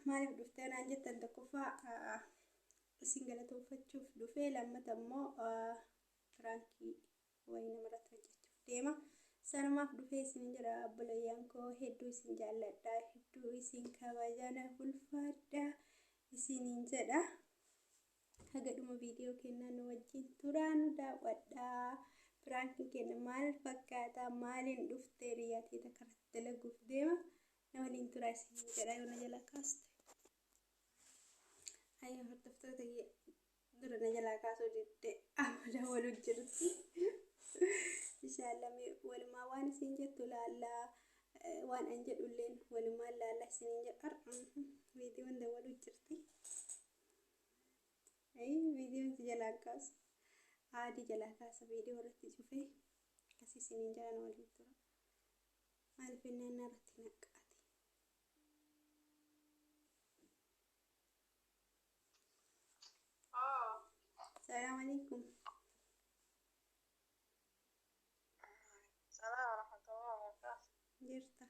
Maaliif dhuftee naan jettan, tokkoffaa isin galatoonfachuuf dhufee, lammata immoo piraankii wayii namarratti hojjechuuf deema. Sanumaaf dhufee isin jedha. Obboleeyyan koo, hedduu isin jaalladha, hedduu isin kabajana, ulfaadha isiniin jedha. Haga dhuma viidiyoo kennaa nu wajjin turaa, nu daawwadhaa. Piraankiin keenya maal fakkaata? Maaliin dhuftee riyaatee takka irratti dalaguuf deema? Na waliin turaa isiniin jedha. Yoo na jala kaaste. Ayyoo, hordoftoota, dura na jalaa kaasuu didde, amma dawwalu jirti. Inshallah walumaa waan isin jettu laallaa, waan an jedhulleen walumaan laallaa isiniin jedha. Viidiyoon dawwalu jirti. Viidiyoon si jalaa kaasu. Aadii jalaa kaasa, viidiyoo irratti cufee akkasii isiniin jedhan, waliin tura. Maaliif innaan irratti naqqaate? Salaam alaikum. Salaam warahmatullahi wabarakatuh. Jirta?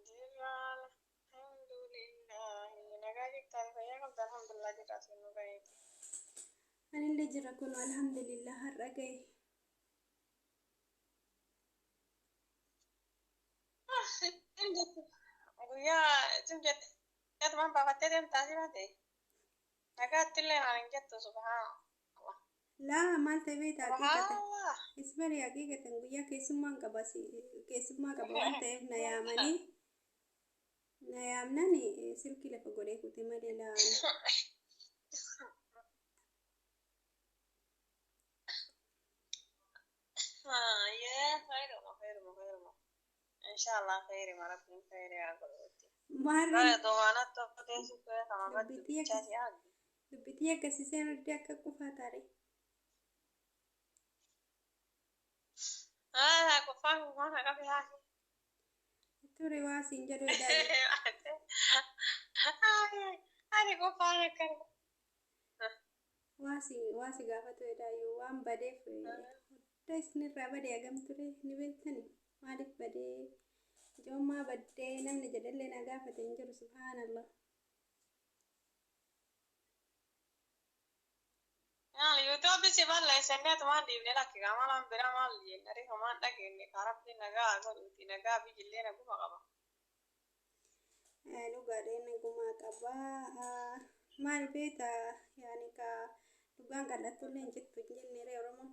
Jirra, alhamdulillah. Nagaa jirtan? Fayyaa qabda? Alhamdulillah, jirra, asiin nu gaheeti. Anillee jira kun, alhamdulillah, har'a gahe. Guyyaa isin jette atumaan baafattee deemtaa si baate. Nagaatti illee naan hin jettu, subhanallah. Laa, maal ta'e beektaa, haqiiqatan. Subhanallah. Isbari, haqiiqatan guyyaa keessummaan qaba, keessummaa qaba waan ta'eef na yaamanii na yaamnani silkii lafa godhee kute malee laan. Yee, khayruma, khayruma, khayruma. Inshallah khayrima, rabbiin khayri haa godhuuti. Maarreen Bara domaanatti odeessu ture kama baddu dubbitii bichaa akkas si argi. Dubbitii akkasii seenuu didee akka qufaa taare. Ah, qofaan qofaan haqa fi haati. Ture, waa siin jedhu edaayu. Ani qofaan akkana. Waa si gaafatu edaayu, waan badeef hunda isinirraa badee hagam ture ni beektani. Maaliif badee, ijoommaa baddee namni jedhallee na gaafate hin jiru, subhaanallah. Maal yuutuubii si balleessanii atumaan dhiibne lakki malaan bira maal jenna reefa maan dhageenye ka rabbi nagaa godhuuti, nagaa biyyillee naguma qaba. Dhugaadhee, nagumaa qabaa. Maal beekta, yaani ka dhugaan qal'attullee hin jettu hin jenne ree Oromoon.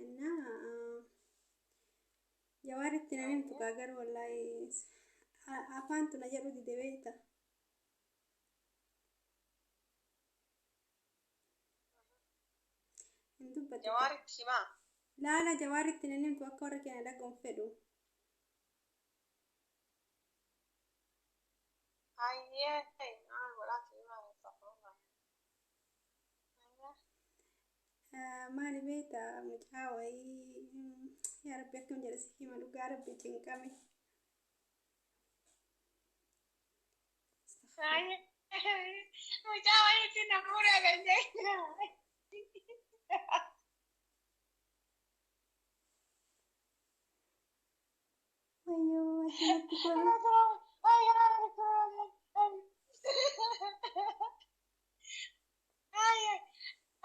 Innaa Jawaaritti nan himtu kaa, garuu wallaahi afaantu na jedhu dide, beekta. Hin dubbatu. Jawaaritti himaa. Laala, Jawaaritti nan himtu, akka warra keenya dhaga'uun fedhu. Hayyee, maal godhaati himaa, astaghfirullah. Maali beekta, mucaa wayii, yaa rabbi, akkam jedha si hima, dhugaa rabbi cinqame. Hayyee, mucaa wayiitti na fuudhaa kan jedhu. Wayyoo, achumatti kola.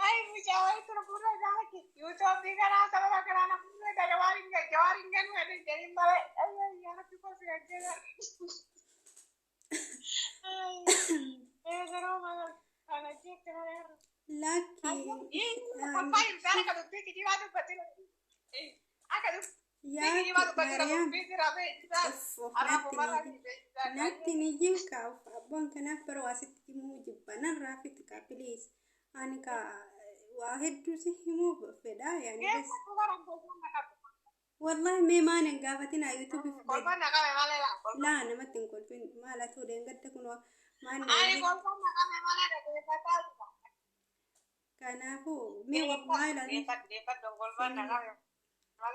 Ay, mucaa wayiitti na fuudhaa jaalaki. Yuutuubii kanaa sababa kanaa na fuudhaa, jawaariin ganuu jedhanii malee. Ay, yaa rabbi koo si gargaara. Ay, yeroo mana kana jetti malee. Lakki. Yaa Maariyaam, natti ni jinka abbaan kanaaf bara waa sitti himuu jibba nan raafiti kaa, please, ani kaa waa hedduu si himuu fedha, yaani bas wallahi mee maan hin gaafatina yuutuubiif laa, namatti hin kolfin, maal haa gadda kun maan. Kanaafuu mee wallahi laziim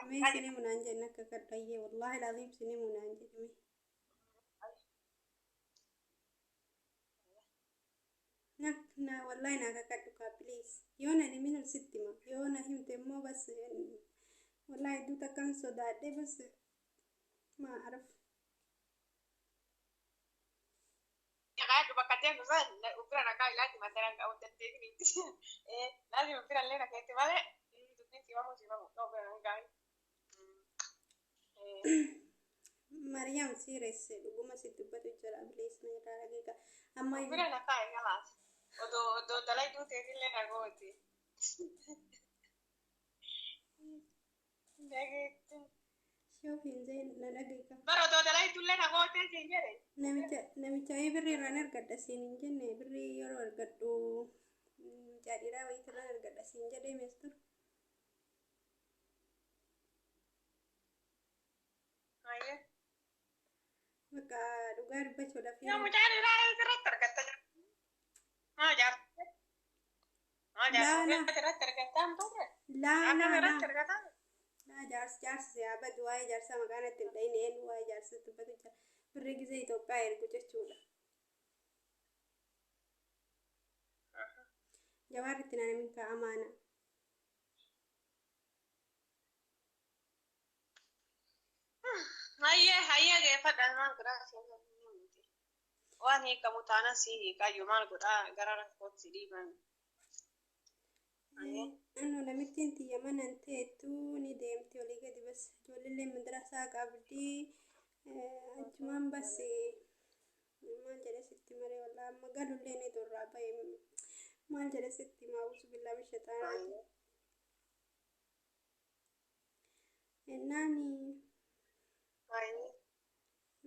mee sinimu naan jenna akka kadhayyee, wallahi laziim sinimu naan jedhame. Na wallahi naa kakadhu kaa, please. Yoo na himin sitti hima. Yoo na himte immoo bas wallaahi hedduu takkaan sodaadhe bas maa araf. Naqaa bakka deemtu san ofirra naqaa ilaalchi mataa qabu dandeettii. Laazima ofirra illee naqeetti malee dubbiin simamu simamu ofirra naqaa. Mariyaam sireesse dhuguma si dubbatu jira bilees na irraa dhageeka. Amma Ofirra naqaa eegalaas. Odoo odoo dalaguu ta'eefillee nagooti. Dhageetti. Shoof hin zeen na dhageeka. Bara odoo dalagduullee nagootee siin jedhe. Namicha namicha birrii irraan argadha siin hin jenne birrii yeroo argadhu jaadhiraa wayiitirraan argadha siin jedhee meestur. Ayyee. Bakka dhugaa dubbachuudhaaf Yaa mucaa dhiiraa irratti argatta. Maa jaartii. Maa jaartii irratti argattaa hin turre. Laa laa Akka laa irratti argataa. laa jaarsi jaarsi yaa badu waa'ee jaarsaa maqaan itti hin dhahine eenyu waa'ee jaarsa dubbatu jira. Birrii gizee Itoophiyaa ergu jechuudha. Jawaar itti naan kaa'amaana. Hayyee hayyee geeffadha maal godhaa waan hiikamu taana si hiikayyuu maal godhaa gara rakkootti si dhiiban. Annu namittiin tiyya manan teettu ni deemti olii gadi bas ijoolleen madrasaa qabdi achumaan bas maal jedhe sitti maree wallaa amma galullee ni durraa bahe maal jedhe sitti maawusu billaa bishataanaati. Ennaani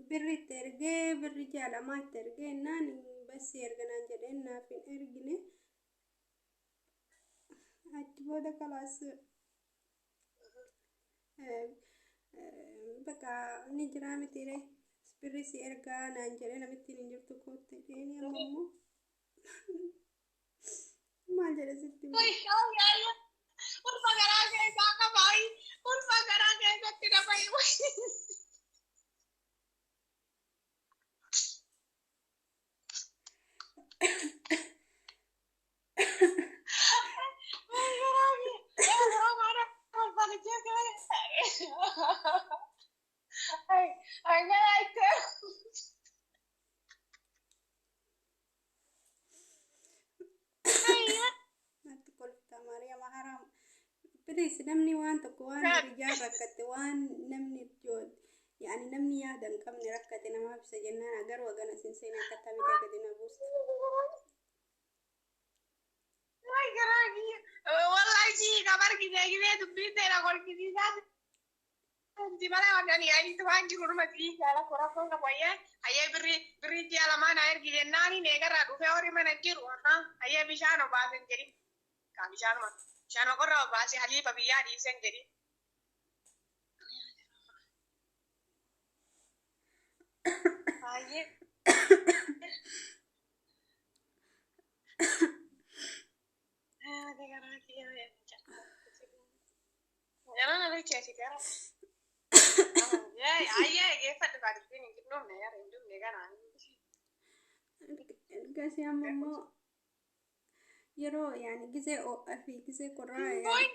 birri itti ergee birri jaalamaa itti ergee ennaan bas erganaan jedhee naaf hin ergine. Achi booda kalaas bakka ni jiraa mitiire birri si ergaa naan jedhee namittiin hin jirtu kootte jedheen amma immoo maal jedhe sitti hima. Ulfa garaa keessaa qabaa ulfa garaa keessatti dafayi. Natti kolfita Maariyaam haraam. Bilis namni waan tokko waan hiriyyaan rakkatte waan namni yaani namni yaada hin qabne rakkate namaaf ibsa jennaan agaruu hagana sin seenaa akka tamitee gadi na buusta. Bishaan qorra obaase haliifa biyyaa dhiisen jedhi. Baay'ee. Ergasii amma immoo yeroo yaani gizee ho'aa fi gizee qorraa yaani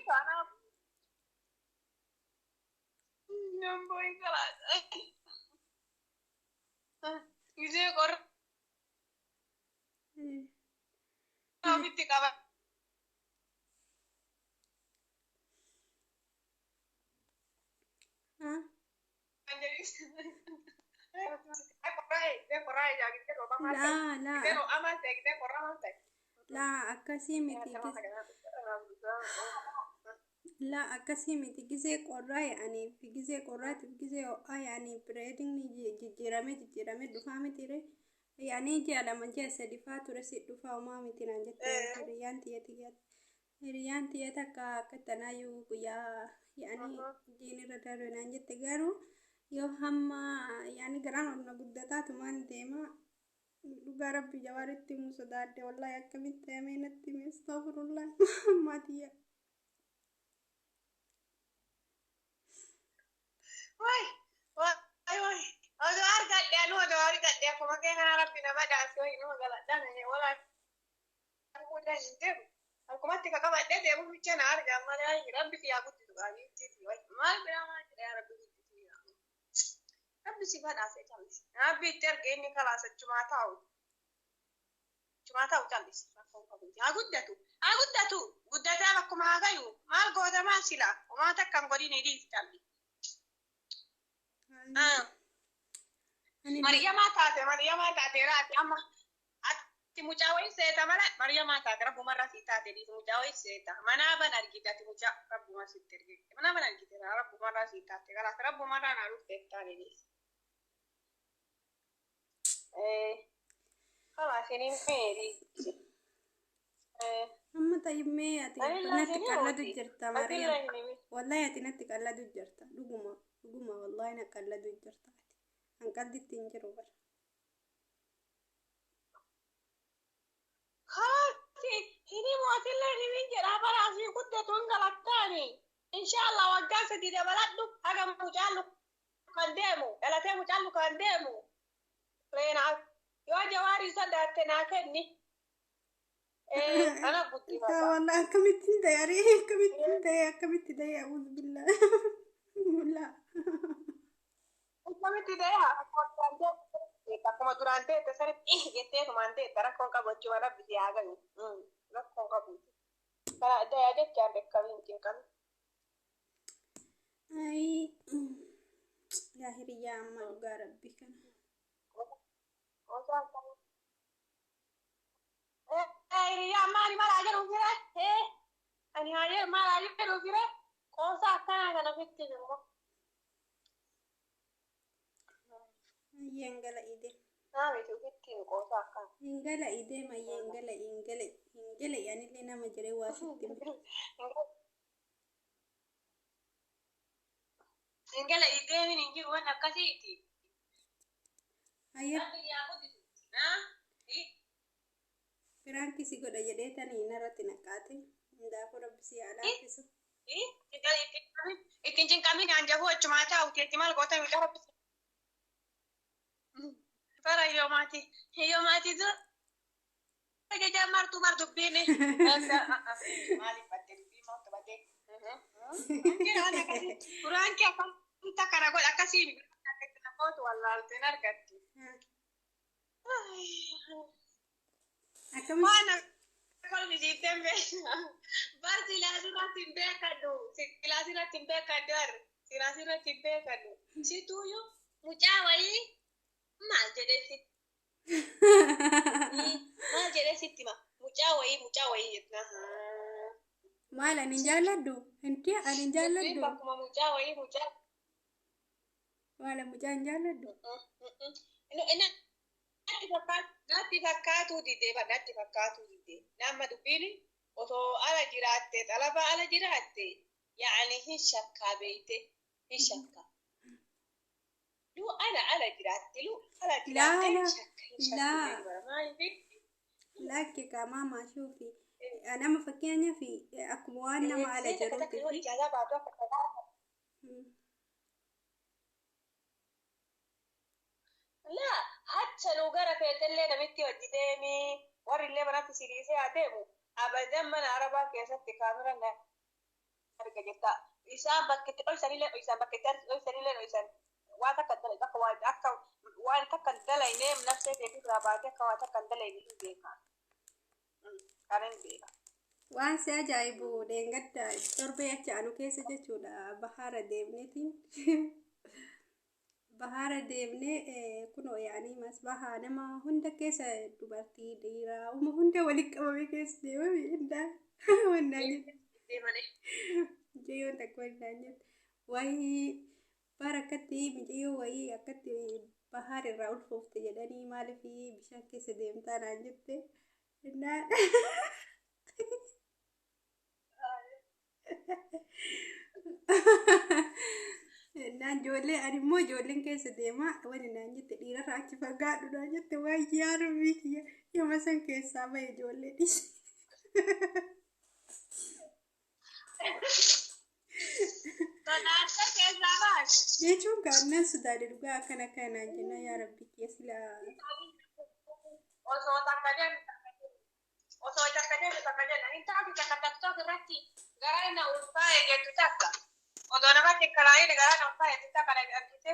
Gizee qorra ofitti qaba. haa laa laa laa akkasii miti laa akkasii miti gizee qorraa yaa'anii fi gizee qorraatiif gizee ho'aa yaa'anii bireediin jijjiiramee jijjiiramee dhufaa miti ree yaa'anii ji'a lama ji'a sadi faa ture si dhufaa homaa miti naan jette hiriyyaan tiyya tiyya hiriyyaan tiyya takka akka tanaayyuu guyyaa yaa'anii jiin irra darbe naan jette garuu yoo hamma yaa'anii garaan ol na guddataatumaan deema dhugaa rabbi jawaaritti himuu sodaadhe wallaahi akkamitti ta'ee natti hime astaghfirullah maatiyya. Wai, wai, wai. Odoo argadhe anu odoo argadhe akkuma kee kana rabbi nama daasee wayii nama galadhaan wala arguudhaan hin deemu. Akkumatti ka qabadhee deemu bicha na argaa malee rabbi kiyyaa guddisu qabiitti maal biraa maal jedha yaa rabbi guddisu. Rabbi si badhaase callisi. Rabbi itti erge inni kalaas achumaa taa'u. Achumaa taa'u callisi. Rakkoon qabu. Haa guddatu. Haa guddatu. Guddataa bakkuma haa gayu. Maal goota maal sila. Homaa takka hin godhin hidhiif calli. Ani Mariyamaa taate Mariyamaa taate raati amma ati mucaa wayii seeta mala Mariyamaa taate rabbumarraa sii taate dhiisi mucaa wayii seeta manaa ban argite ati mucaa rabbuma sitti ergite manaa ban argite rabbumarraa sii taate kalaas rabbumarraa naa dhufte taate dhiisi. Kalaas inni meeri. Amma ta'immee ati Anillee natti isin qalladu himoti. jirta Maryam. Atillee hin himi. Wallahi ati natti qalladu jirta. Dhuguma dhuguma wallahi na qalladu jirta ati. An qalditti hin jiru bara. Kalaas hin himu atillee hin himin jedhaa bara asii guddatu hin galattaani. Inshallah waggaa sadii dabaladhu haga mucaan kan deemu dhalatee mucaan kan deemu. Leena yoo jawaarii sodaatte naa kenni. Ana guddifata. Wallahi akkamittiin ta'e aree akkamittiin ta'e akkamitti ta'e a'uudhu billaa. Billaa. Akkamitti ta'e akkuma duraan teette sanitti jettee tumaan teette rakkoon qabu achuma rabbi si haa gayu. Rakkoon qabu. Kana daya jechaan beekamiin cinqame. Ayi yaa hiriyyaa amma dhugaa rabbi kana. Hiriyaa maali maal haa jedhu fire? Ani haa jedhu maal haa jedhu fire? Qoosa akkanaa kana ofitti immoo. Ayyee hingala idee. Naa miti ofitti qoosa akkanaa. Hingala idee mayyee hingala hingala hingala anillee nama jedhee waa sitti hime. Hingala ideemin hin jiru waan akkasiiti. Ayyee Rabbi yaa guddisu. Piraanki si godha jedhee tanii narratti naqaate. Hundaafuu rabbi si haa laaffisu. Ittiin cinqamin hanjafuu achumaa taa'u teetti maal goota miidhaa rabbi. Bara hiyyoomaati. Hiyyoomaati dura jajaa martuu mar dubbiin. Maaliif baddee dubbii maaltu baddee? Duraan kee akkamitti akkana godha akkasii namoota wallaalteen argatti. Akkamitti Waan kolfisiifteen beekna. Bar silaasirratti hin beekadhu. Silaasirratti hin beekadhu harre. Silaasirratti hin beekadhu. Situuyyuu mucaa wayii maal jedhee sitti maal jedhee sitti hima. Mucaa wayii mucaa wayii jenna. Maal ani hin jaalladhu? Inti ani hin Dubbiin jaalladhu? bakkuma mucaa wayii mucaa. Maal ani mucaa hin jaalladhu? Natti fakkaatuu didee bar natti fakkaatuu didee. Nama dubbiin osoo ala jiraatte xalafa ala jiraatte yaani hin shakkaa beeyte hin shakkaa. Lu ala ala jiraatte lu ala Laa jiraatte hin laa shakka hin shakka laa bara maaliif lakki qaamaa maashuufi nama fakkeenyaaf akkuma waan nama ala seeta takka jiruuti yoo fi ijaazaa baatu akka tasaa laa hacha nu gara feetellee namitti hojii deemii warri illee manatti si dhiisee haa deemu abadan mana arabaa keessatti kaameraan na arga jirta. Isaan bakka itti dhoysanillee dhoysan bakka itti dhoysanillee dhoysan waan takka hin dalayne akka waan akka waan takka hin dalayne nafsee teetii irraa baatee akka waan takka hin dalayne hin beeka. Kana hin beeka. Waan si ajaa'ibu deengadda torbee achi anu keessa jechuudha bahaara deemneetiin bahaara deemnee kunoo yaanii masbahaa nama hunda keessa dubartii dhiiraa uma hunda walitti qabame keessa deemame indaa wannaan jette Deemanii. mucayyoon takka wannaan jette wayii bara akkatti mucayyoo wayii akkatti bahaara irraa ulfoofte jedhanii maaliif bishaan keessa deemtaa naan jette innaan Naan ijoollee ani immoo ijoolleen keessa deemaa wani naan jette dhiirarraa achi fagaadhu naan jette waan yaadu kiyya yooma san keessaa bahe ijoollee dhiise. Sodaatee keessaa baate. Jechuun gaannan sodaadhe dhugaa akkana akkanaan jenna yaa rabbi kiyya silaa. Osoo takka jennu osoo takka jennu takka jennu hin ta'a. Miti takka TikTok irratti garaa na ulfaa'e jettu takka. Odoo namatti hin kalaayin garaa na ulfaa'e jettu takka argite.